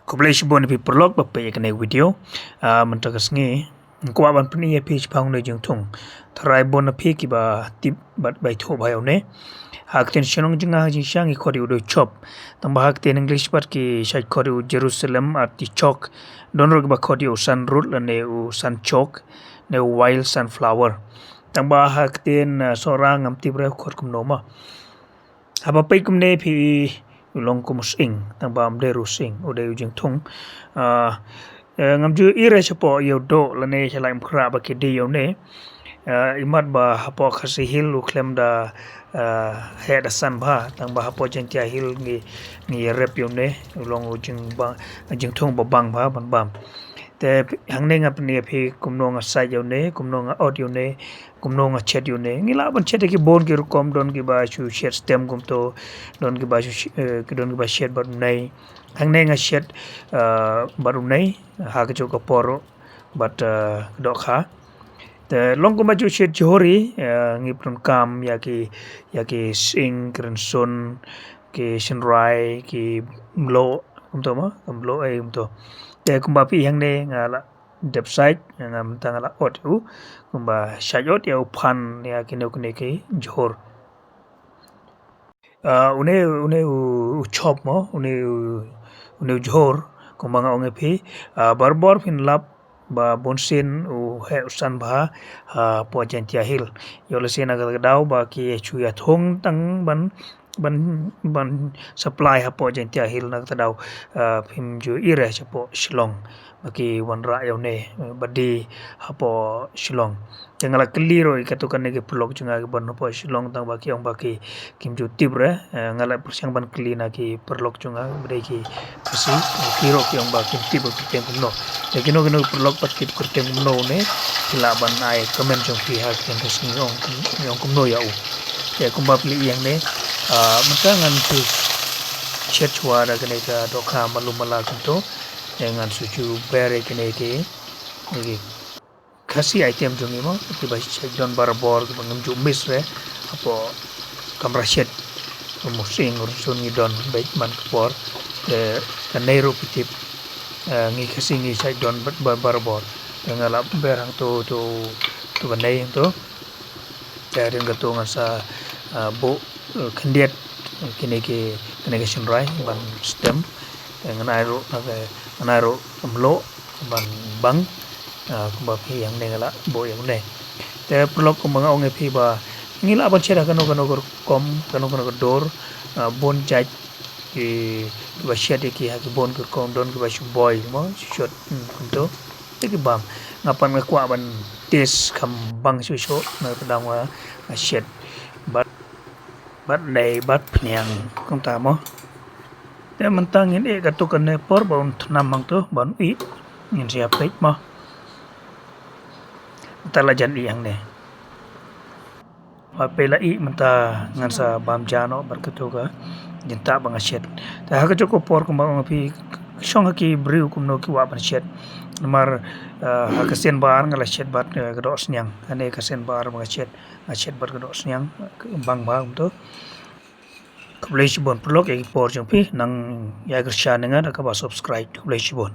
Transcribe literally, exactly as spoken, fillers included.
Khublei shibun ïa phi paralok ba peit ïa kane ka video. Ah, mynta ka sngi nga kwah ban pyni ïa phi shaphang une u jingthung. Tharai bun na phi kiba tip bad ba ithuh bha ïa une. Ha ka ktien shnong jong nga ha jingshisha ngi khot ïa u da u chop. Tangba ha ka ktien English pat ki shait khot ïa u Jerusalem artichoke. Don ruh kiba khot ïa u sunroot lane u sunchoke, ne u wild sunflower. Tangba ha ka ktien, ah, Sohra ngam tip re u khot kumno ma. Haba peit kumne phi i u long kum u sying, tangba um dei ruh u sying, u dei u jingthung. Ah, eh, ngam ju i re shapoh ïa u doh lane sha Laitumkhrah ba ki die ïa une. Ah, imat ba hapoh Khasi Hills u khlem da, ah, heh da san bha, tangba hapoh Jaintia Hills ngi, ngi ïarep ïa une, u long u jingbang, jingthung ba bang bha ban bam. Te hangne nga pyni ïa phi kumno nga sait ïa une, kumno nga ot ïa une, kumno nga shet ïa une. Ngi lah ban shet ïa ki bun ki rukom, don kiba shu shet stem kumto, don kiba shu sh-, eh, ki don kiba shet bad u nai. Hangne nga shet, eh, bad u nai, ha kajuh ka por bad, eh, ka dohkha. Te long kumba ju shet jhur hi, eh, ngi pyndonkam ïa ki, ïa ki sying, ki rynsun, ki shynrai, ki mluh, kumto ma, ki mluh ei kumto. Te kumba phi i hangne nga la dep sait, nga mynta nga la ot ïa u, kumba sait ot ïa u phan ïa kine kine ki jhur. Ah, une, une u, u chop mo, une u, une u jhur, kumba nga ong ïa phi, ah, barabor phin lap ba bunsien u heh u san bha, ah, hapoh Jaintia Hills. Ïoh lehse na kata ka daw ba ki shu ïathung tang ban ban, ban supply hapoh Jaintia Hills na kata daw, ah, phim ju i re shapoh Shillong. Ba ki wanrah ïa une, eh, ba die hapoh Shillong. Te nga la kylli ruh ïa kato kane ki paralok jong nga ki ban hapoh Shillong tangba ki ong ba ki kim ju tip re, eh, nga la pyrshang ban kylli na ki paralok jong nga ba dei ki Khasi, eh, ki ruh ki ong ba kim tip ba kyrteng kumno. Te kino kino ki paralok pat ki kyrteng kumno une, ki lah ban ai comment jong ki ha kane ka sngi ong, ong kumno ïa u. Te kumba phi i hangne, ah, mynta ngan shu shet shuwa da kane ka dohkha malu mala kumto. Te ngan shu shu ber ïa kine ki, ki Khasi item jong ngi mo, kiba shet don barabor, kiba ngim ju miss re hapoh kamra shet. Kum u sying u rynsun ngi don beit man ka por. Te kane ruh phi tip, eh, ngi Khasi ngi shet don ba-, ba-, barabor. Te nga la ber hangto, to, to kane hangto. Te hadien kato ngan sa, ah, buh, eh, khyndiat, eh, kine ki, kine ki shynrai ban stem. Te ngan ai ruh, eh, ngan ai ruh mluh ban bang, ah, kumba phi i hangne nga la buh ïa une. Te paralok kumba nga ong ïa phi ba ngi lah ban shet ha kano kano ka rukom, kano kano ka dur, ah, bun jait ki, kiba shet ïa ki ha ki bun ki rukom, don kiba shu boi mo, shu shot, hmm, kumto. Te ki bam. Nga pat nga kwah ban test kham bang shuh shuh, na ka daw nga, nga shet bad, bad dei bad phniang kumta mo. Te mynta ngin ïeh kato kane por ba un thnam hangto ban ïeh. Ngin sa ïa peit mo. Mynta la jan ïeh hangne. Ba phi la ïeh mynta ngan sa bam ja noh bad kato ka jingtah ba nga shet. Te ha kajuh ka por kumba ong phi, shong ha ki briew kumno ki wah ban shet. Namar, eh, ha ka sien ba ar nga la shet bad, eh, ka doh sniang. Kane ka sien ba ar ba nga shet, nga shet bad ka doh sniang, bang bha kumto. Khublei shibun paralok ïa ki por jong phi, nang ïa kyrshan ïa nga da kaba subscribe. Khublei shibun.